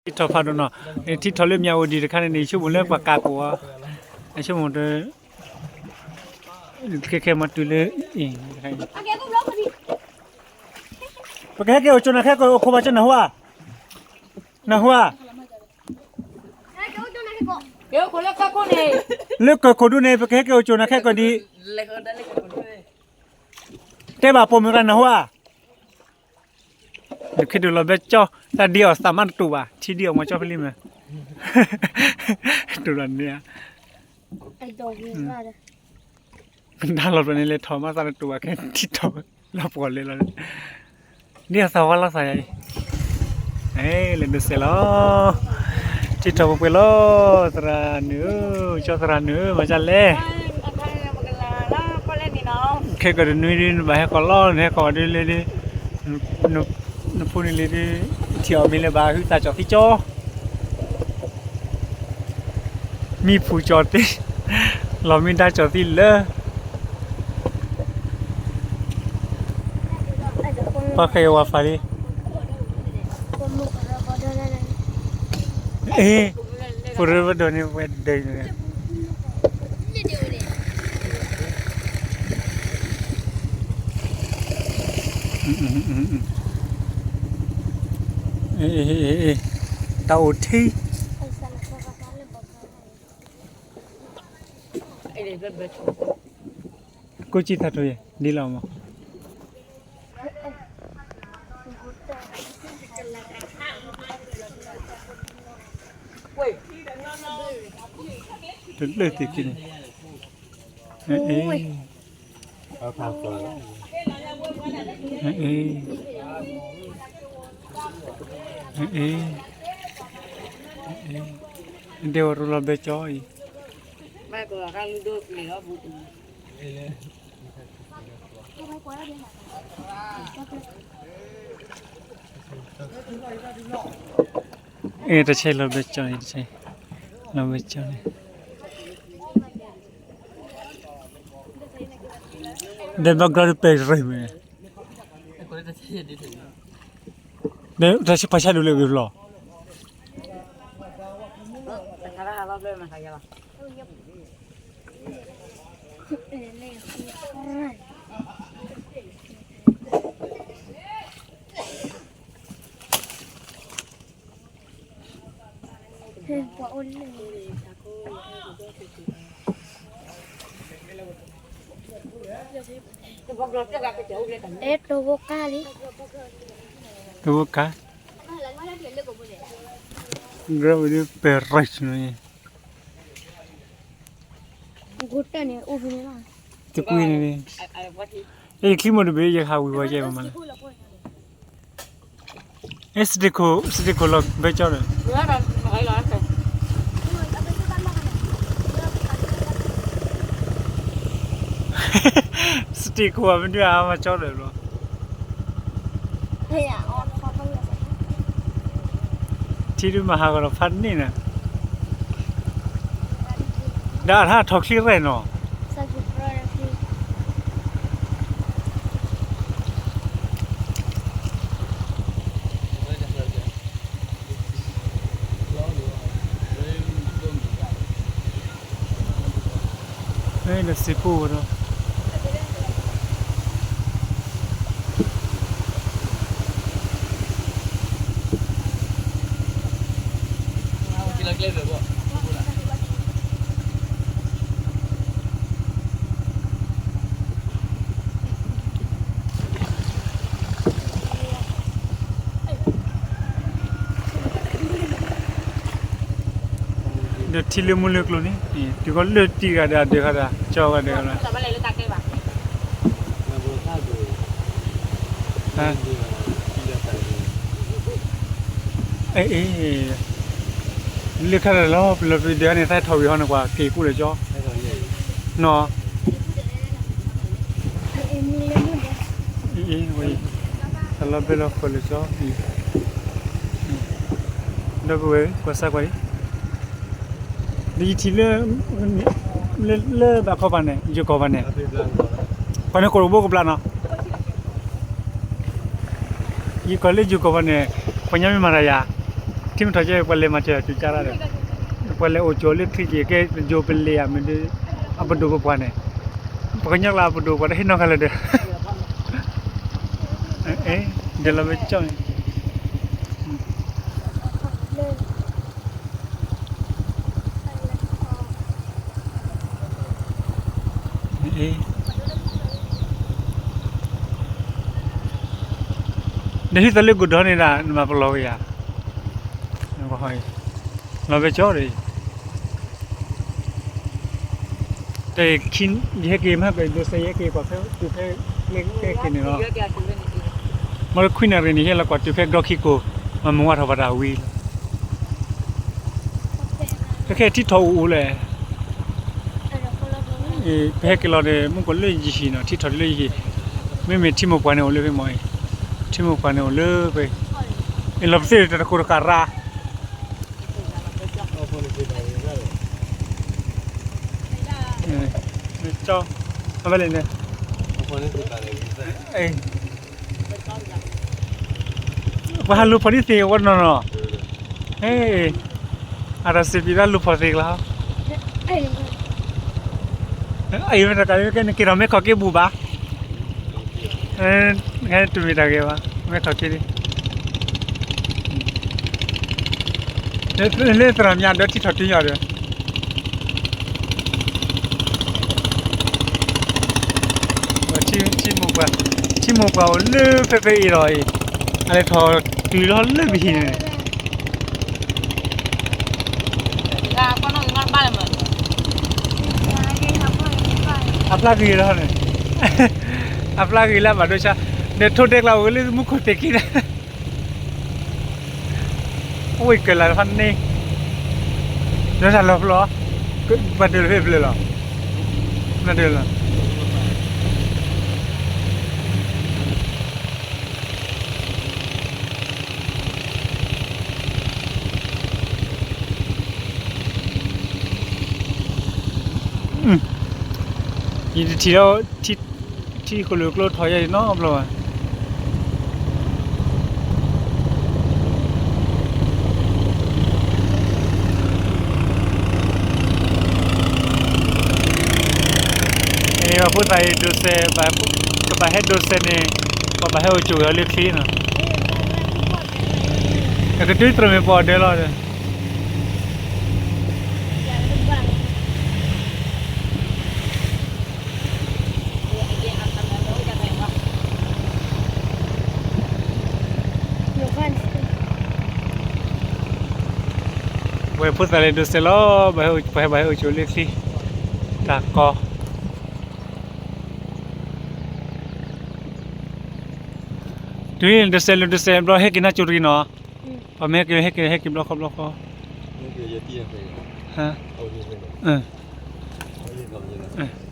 ထံထီၣ်ဖးဒိၣ်နီၤ, ထံထီၣ်လၢမၠးအိၣ်ဒံးတခါန့ၣ်န့ၣ် ယဆိကမိၣ်လၢပှၤကးကိးအီၤ, ယဆိကမိၣ်တ ခဲခဲမၤတုၤလၢ ပကဟဲက့ၤအိၣ်ကၠိနၤခဲကိး အိၣ်ခိးဘၣ်ကၠိနၢ်ဟူဧါ, နၢ်ဟူဧါ, လၢကၢၢ်ခိၣ်ဒူန့ၣ် ပကဟဲက့ၤအိၣ်ကၠိနၤခဲကိးဒံး, တဲဘၣ်ပိာ်မုၣ်တဂၤနၢ်ဟူဧါ, နခ့ဒိၣ်လီၤဘဲကၠီ, တၢ်ဒ်အီၤသးမးတတူာ်ဘၣ် ထံဒ်အီၤမၤကၠီဖဲလံမ့ၢ်, တူာ်လီၤန့ၣ်ဧါ, ကဒါလီၤပျၢၤန့ၣ် လဲၤထီၣ်မးသးတတူာ်ဘၣ် ခဲထံထီၣ်လီၤပှီၢ်လဲၤလီၤ, ဒ်အီၤသးဝါလီၤသးယၤအံၤ, လဲၤဒိးစဲးလီၤ, ထံထီၣ်ပှဲၤပှဲၤလီၤ, သရၣ်နုာ်ဧၢ, ကၠီသရၣ်နုာ်ဧၢ, မၤဒ်လဲၣ် ခဲကီးတနွံဒ်နဘၣ်ဟဲကီးလီၤ နဟဲကီးဒ်လဲၣ်ဒ်, နဖိန့ၣ်လံဒ်, ထံၣ်အီၤမ့ၢ်လၢဘၣ် ဟုသးကၠီၣ်သံကၠီ, မံဖူကၠီၣ်သံ, လီၤမံဒါကၠီၣ်သံလၢ ပှၤဃဲၤဝၤဖးလံ, အ့, ပရၢပဒိၣ်န့ၣ်ဝဲဒၢးန့ၣ်, တၢ်အိၣ်ထံ ကိးကံသးထူယဲၢ် ဒ်လီၤမး, တလၢသ့ၣ်ခံန့ၣ်, အ့, အ့, အ့, ဒဲဝဲရူလီၤဘဲကၠီအံၤ အ့ တဆဲးလီၤဘဲကၠီန့ၣ် တဆဲး, လီၤဘဲကၠီန့ၣ်, ဒီး background ပဲၢ်ရၢၢ်မ့ၢ်, ဒီးတၢ်ဆံးပှၤဆါဒိၣ်လၢဂ့ၤဘျီ, တဘိကါလံ, တဘိကါ, ဂရၢဝံၤဒ်ပဲၢ်ရၢၢ်န့ၣ်, တကွံန့ၣ်, ယချံမိၢ်တဘ့ၣ် ယဟးဝံၤဝဲကဲမးလၢ, အဲ စတံးခိၣ် စတံးခိၣ်လီၤဘဲကၠီဒီး စတံးခိၣ်အမနုၤအါမးကၠီဒီးဘျီ, ထံဒုးမၤဟးဂီၤဒီးဖးန့ၣ်နၤ, ဒီးအထါထီၣ်ချံရဲၣ်နီၤ နစံးပူဝဲဒီး ဒီးထံလၢမူလၢကျိၤန့ၣ် တုၤကီးလၢတံၢ်ဂၤဒီးအဒၢးဂၤဒီး ကၠီဂၤဒၢးဂၤလီၤ အ့ လၢခါလၢလီၤ ပလီၤပဒၢးန့ၣ် သးထီၣ်ဝံၤဟီန့ၣ် ကွၢ်က့ၤကူၣ်လၢကၠီ နီၤ အ့ ဝဲ တၢ်လီၤဘဲလီၤဃီၤလၢကၠီ ဒီပုၢ်ဝဲၢ် ကွၢ်စၢ်ကွၢ်အံၤ ဒ်ယထံၣ်လၢ လၢဘၣ်ခီပၤန့ၣ် ယိၤကီၢ်ပၤန့ၣ် ပှၤန့ၣ်ကိးဘိကဘျါနီၤ ယိၤကီၢ်လၢယိၤကီၢ်ပၤန့ၣ် ပှၤညီမ့ၢ်မၤတၢ်ယၤ က ထံမထီၣ်ကဲ ပှၤလဲၤမၤစၢၤကကါရၣ်ဒီး ပှၤလဲၤအိၣ်ကၠိလၢထံက့ၤကဲ ယိၤပလံၤဧါမ့ၢ်ဒီး အပဒိၣ်ပပှၢ်န့ၣ် ပကညီကျါအပဒိၣ်ပှၤတဟ့ၣ်နီၣ်ဃာ်လၢၤဒီး ဒ်လီၤဝဲကၠီန့ၣ် နဟံးသးလၢကဒီးန့ၣ်ဒၣ် နမၤပလီၢ်က့ၤယၤ လီၤဝဲကၠီဒီး တၢ်ခံ ယဟဲက့ၤမဟါကဒိးစဲး ယဟဲက့ၤကွၢ်ဖဲတုၤဖဲကျဲက့ၤန့ၣ်လီၤ. မ့ၢ်ခွံနၣ်ရံၣ်န့ၣ် ယဟဲလီၤကွၢ်တုၤဖဲဒီခံကိး မၤမုာ်ဝါထီၣ်ဘၣ်တၢ်ဝံၤလီၤ. ခဲခဲထံထီၣ်အိၣ်အိၣ်လဲၣ်. ပဟဲက့ၤလီၤဒီး မုၢ်ကီၢ်လၢယဟံၣ်နီၤ ထံထီၣ်တုၤလၢယဟံၣ်, မ့မ့ၢ်ထံမိၢ်ပှၢ်န့ၣ်အိၣ်လၢဖဲမ့ၢ်အံၤ, ထံမိၢ်ပှၢ်န့ၣ်အိၣ်လၢဖဲ, အလီၤပသ့ၣ်တၢ်တကိးတကးရၣ် ကၠီ, အဝဲလဲၣ်န့ၣ်, ပှၤဟးလူၤဖီၣ်ဒ်သ့ၣ်ဝဲနီၤနီၤ, အတၢ်စံးပျံၤဒၣ်လူၤဖီၣ်သ့ၣ်ကျါ, အံၤမ့ၢ်တကးကဲနက့ၤထီၣ်မဲခီၣ်က့ၤဘူၣ်ဘၣ်, တမ့ၢ်တၢ်ဂ့ၤဘၣ်, မဲခီၣ်က့ၤလံ လၢသရၣ်မၠးဒီးထံထီၣ်တုၤယီၤဒီး, ထံမိၢ်ပှၢ်, ထံမိၢ်ပှၢ်အိၣ်လၢဖဲဖဲအံၤလီၤအံၤ, အလဲၤထီၣ်တုၤလီၤလၢပဟံၣ်န့ၣ်, အဖျါဂ့ၤလီၤန့ၣ်, အဖျါဂ့ၤလၢအဘၣ်ဒိဆါ, ဒီးထိၣ်ဒဲးကျါအိၣ်လၢမူခိၣ်သ့ၣ်ခံန့ၣ် အိၣ်ကလၢ်ဖးန့ၣ်, ဒီးတၢ်လီၤဖျိ, ဘၣ်ဒိလၢဖဲဖျိလီၤ, ဘၣ်ဒိလီၤ, ယတထံၣ်လၢ ထံဃိၣ်လိာ်ကျိထီၣ်ယဲအံၤနီတဘျီဘၣ်. ပှၤဖိသၣ်အံၤဒိးစဲး, ကဘၣ်ဟဲဒိးစဲးန့ၣ်, ပဘၣ်ဟဲအိၣ်ကၠိဂဲၤအီၤလၢချ့နီၤ, အကတုၤသရၣ်မ့ၢ်ပှၤအီၤဒၢးလီၤဒီး ဝဲဖိသၣ်လဲၤဒိးစဲးလီၤ, ပှၤဟဲဘၣ်ဟဲအိၣ်ကၠိလၢချ့, တၢ်ကီ, တုၤဒိးစဲးလၢဒိးစဲးဘျီဟဲက့ၤနါကၠိတဂ့ၤနီၤ, ပှၤမ့ၢ်ဟဲက့ၤဟဲက့ၤဟဲက့ၤဘျီဃီဘျီဃီ, အ